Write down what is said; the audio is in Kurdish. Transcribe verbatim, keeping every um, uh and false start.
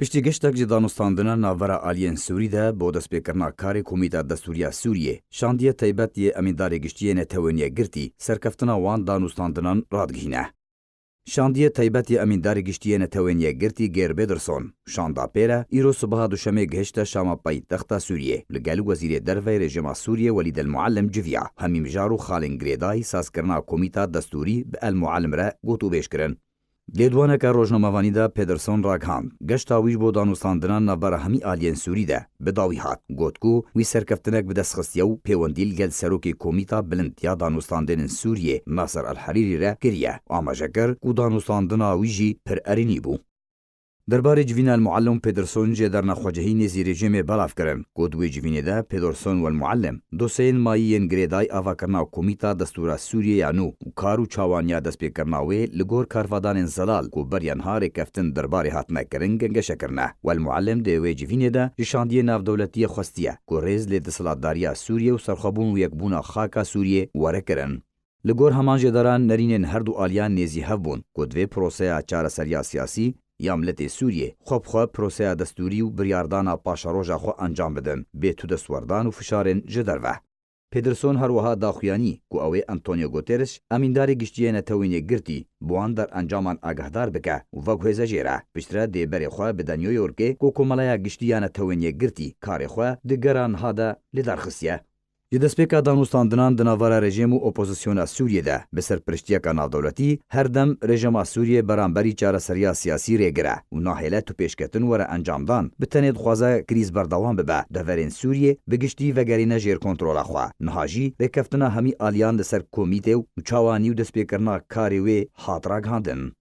Piştî giştek ji danûstandina navbera aliyên Sûrî de bo destpêkirina karê Komîta Destûrî ya Sûriyê, şandiye taybet yê Emîndarê Giştî yê Netewên Yekgirtî serkeftina wan danûstandinan radigihîne. Şandiye taybet yê Emîndarê Giştî yê Netewên Yekgirtî Geir Pedersen, şanda pêre, îro sibaha Duşemê gihişte Şama paytexta Sûriyê, li gel Wezîrê Derve yê Rejîma Sûriyê Welîd El Muallim civiya, hemî mijar û xalên girêdayî sazkirina Komîta Destûrî bi El Muallim re gotûbêj kirin. Lêdwaneke rojnamevanî de Pedersen ragihand, geşta wî ji bo danûstandina navbera hemî aliyên Sûrî de bi dawî hat. Got ku wî serkeftinek bi dest xistiye û pêwendî li gel serokê Komîta Bilind ya Danûstandinên Sûriyê Nasser El Herîrî re kiriye û amaje kir ku danûstandina wî jî pir erênî bû. Derbarê civîna El Muallim, Pedersen jê derna xwecihî nêzî rejîmê belav kirin. Got wê civînê de Pedersen û El Muallim dosyeyên mayî yên girêdayî avakirina Komîta Destûra Sûriyê ya nû û kar û çawaniya destpêkirina wê li gor karvadanên zelal ku beriya niha rêkeftin derbarê hatine kirin gengeşe kirine. Wel Muallim di wê civînê de ji şandiyê navdewletiyê xwestiye ku rêz lê desthilatdariya Sûriyê û serxwebûn û yekbûna xaka Sûriyê were kirin. Li gor heman jêderan nerînên her du aliyan nêzî hev bûn ku divê proseya çareseriya siyasî ya miletê Sûriyê xwe bi xwe proseya destûrî û biryardana paşeroja xwe encam bidin, bê tu destwerdan û fişarên ji derve. Pedersen her wiha daxuyanî ku ew ê Antonio Guterres, Emîndarê Giştî yê Netewên Yekgirtî, bi wan derencaman agahdar bike û veguhêze jê re. Piştre dê berê xwe bide New Yorkê ku Komeleya Giştî ya Netewên Yekgirtî karê xwe di gera niha de li dar xistiye. Ji destpêka danûstandinan di navbera rejîm û opozisyona Sûriyê de bi serpiriştiyeka navdewletî, her dem rejîma Sûriyê beramberî çareseriya siyasî rêgir e û nahêle tu pêşketin were encamdan, bi tenê dixwaze krîz berdewam bibe, deverên Sûriyê bi giştî vegerîne jêr kontrola xwe. Niha jî rêkeftina hemî aliyan li ser komîtê û çawanî û destpêkirina karê wê hat ragihandin.